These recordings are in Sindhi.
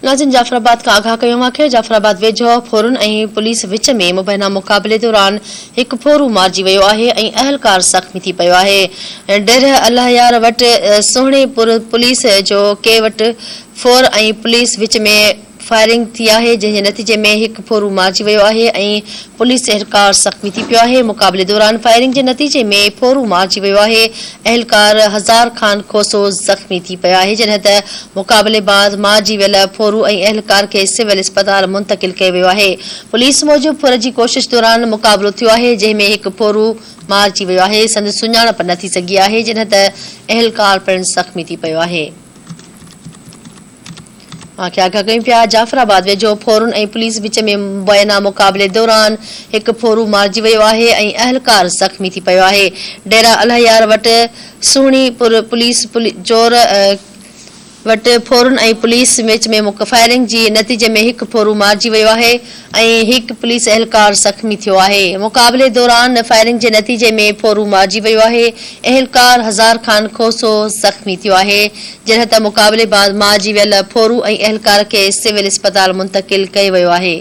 ناظرين جعفرآباد کان آگاهه ڪيون اوهان کي جعفرآباد ويجهو ڦورن ۽ پوليس وچ ۾ مبينا مقابلي دوران هڪ ڦورو مارجي ويو آهي ۽ اهلڪار زخمي ٿي پيو آهي ڊيرهه الله يار وٽ سهڻي پور پوليس جو ڪي وٽ ڦور ۽ پوليس وچ ۾ فائرنگ ٿي آهي جنهن جي نتيجي ۾ هڪ ڦورو مارجي ويو آهي ۽ پوليس اهلڪار زخمي ٿي پيو آهي مقابلي دوران فائرنگ جي نتيجي ۾ ڦورو مارجي ويو آهي اهلڪار هزار خان کوسو زخمي ٿي پيو آهي جڏهن ته مقابلي بعد مارجي ويل ڦورو ۽ اهلڪار کي سول اسپتال منتقل ڪيو ويو آهي پوليس موجب ڦر جي ڪوشش دوران مقابلو ٿيو آهي جنهن ۾ هڪ ڦورو مارجي ويو آهي سندس سڃاڻپ نه ٿي سگهي آهي جڏهن ته اهلڪار پڻ زخمي ٿي پيو آهي. اوهان کي آگاهه ڪيون پيا جعفر آباد ويجهو ڦورن ۽ پوليس وچ ۾ مبينا مقابلي دوران هڪ ڦورو مارجي ويو آهي ۽ اهلڪار زخمي ٿي پيو آهي ڊيرا الهيار وٽ سهڻي پور پوليس چور وٽ ڦورن ۽ پوليس وچ ۾ فائرنگ جي نتيجي ۾ هڪ ڦورو مارجي ويو آهي ۽ هڪ پوليس اهلڪار زخمي ٿيو آهي. مقابلي دوران فائرنگ جي نتيجي ۾ ڦورو مارجي ويو آهي، اهلڪار هزار خان کوسو زخمي ٿيو آهي، جڏهن ته مقابلي بعد مارجي ويل ڦورو ۽ اهلڪار کي سول اسپتال منتقل ڪيو ويو آهي.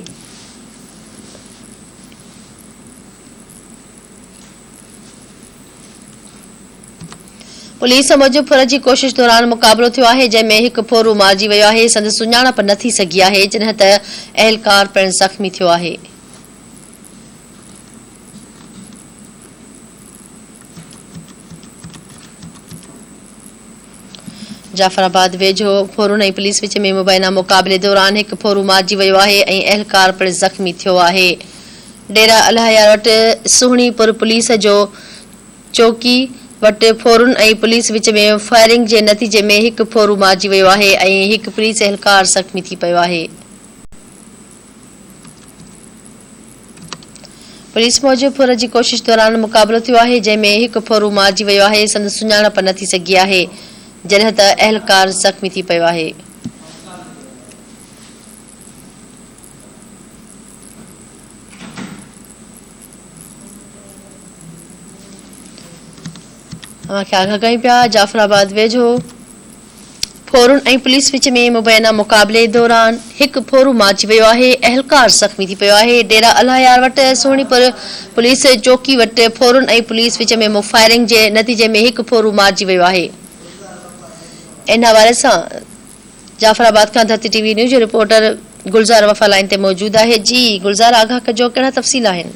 پوليس موجب ڦر جي ڪوشش دوران مقابلو ٿيو آهي، جنهن ۾ هڪ ڦورو مارجي ويو آهي، سندس سڃاڻپ نه ٿي سگهي آهي، جڏهن ته اهلڪار پڻ زخمي ٿيو آهي. جعفر آباد ويجهو ڦورن ۽ پوليس وچ ۾ مبينا مقابلي دوران هڪ ڦورو مارجي ويو آهي ۽ اهلڪار پڻ زخمي ٿيو آهي. ڊيرا الهيار وٽ سهڻي پور پوليس جو چوڪي وٽ ڦورن ۽ پوليس وچ ۾ فائرنگ جي نتيجي ۾ هڪ ڦورو مارجي ويو آهي ۽ هڪ پوليس اهلڪار زخمي ٿي پيو آهي. پوليس موجب ڦر جي ڪوشش دوران مقابلو ٿيو آهي، جنهن ۾ هڪ ڦورو مارجي ويو آهي، سندس سڃاڻپ نه ٿي سگهي آهي، جڏهن ته اهلڪار زخمي ٿي پيو آهي. اوهان کي آگاهه ڪيون پيا جعفر آباد ويجهو ڦورن ۽ پوليس وچ ۾ مبينا مقابلي دوران هڪ ڦورو مارجي ويو آهي، اهلڪار زخمي ٿي پيو آهي، ڊيرا الله يار وٽ سهڻي پور پوليس چوڪي وٽ ڦورن ۽ پوليس وچ ۾ فائرنگ جي نتيجي ۾ هڪ ڦورو مارجي ويو آهي. ان حوالي سان جعفر آباد کان ڌرتي ٽي وي نيوز جو رپورٽر گلزار وفا لائين تي موجود آهي، جي گلزار آگاهه ڪجو ڪهڙا تفصيل آهن.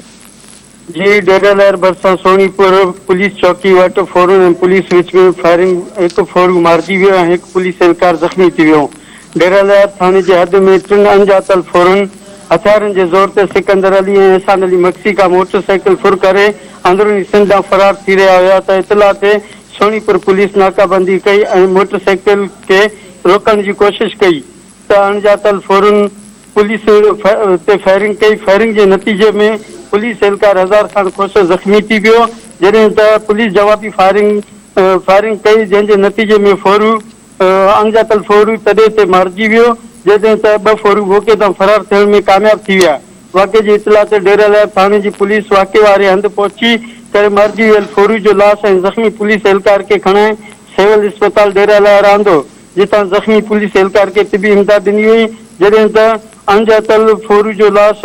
جي ڊيرا لهر ڀرسان سهڻي پور پوليس چوڪي وٽ ڦورن ۽ پوليس وچ ۾ فائرنگ، هڪ ڦورو مارجي ويو ۽ هڪ پوليس اهلڪار زخمي ٿي ويو. ڊيرا لهر ٿاڻي جي حد ۾ ٽن اڻڄاتل ڦورن هٿيارن جي زور تي سڪندر علي ۽ احسان علي مگسي کان موٽر سائيڪل ڦر ڪري اندروني سنڌ ڏانهن فرار ٿي رهيا هيا ته اطلاع تي سهڻي پور پوليس ناڪابندي ڪئي ۽ موٽر سائيڪل کي روڪڻ جي ڪوشش ڪئي ته اڻڄاتل ڦورن پوليس تي فائرنگ ڪئي، فائرنگ جي نتيجي ۾ پوليس اهلڪار هزار خان کوسو زخمي ٿي پيو، جڏهن ته پوليس جوابي فائرنگ فائرنگ ڪئي، جنهن جي نتيجي ۾ ڦورو اڻڄاتل ڦورو تڏي تي مارجي ويو، جڏهن ته ٻه ڦورو موقعي تان فرار ٿيڻ ۾ ڪامياب ٿي ويا. واقعي جي اطلاع تي ڊيرا لهر ٿاڻي جي پوليس واقعي واري هنڌ پهچي ڪري مارجي ويل ڦورو جو لاش ۽ زخمي پوليس اهلڪار کي کڻائي سول اسپتال ڊيرا لهر آندو. جتان زخمي پوليس اهلڪار کي طبي امداد ڏني وئي، جڏهن ته اڻڄاتل ڦورو جو لاش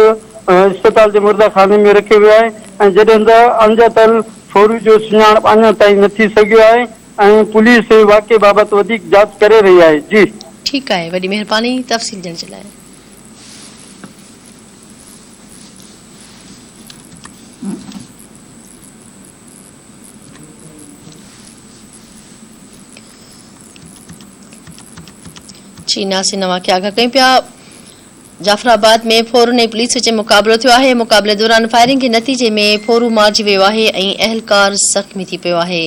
اسپتال جي مرده خاني ۾ رکيو ويو آهي ۽ جڏهن ته اڻڄاتل ڦورو جو سڃاڻپ اڃا تائين نه ٿي سگهيو آهي ۽ پوليس واقعي بابت وڌيڪ جاچ ڪري رهي آهي. جي. ٺيڪ آهي وڏي مهرباني تفصيل ڏيڻ جي لاء. جي ناصر نوان کي آگاهه ڪيون پيا جعفر آباد ۾ ڦورن ۽ پوليس وچ ۾ مقابلو ٿيو آهي مقابلي دوران فائرنگ جي نتيجي ۾ ڦورو مارجي ويو آهي ۽ اهلڪار زخمي ٿي پيو آهي.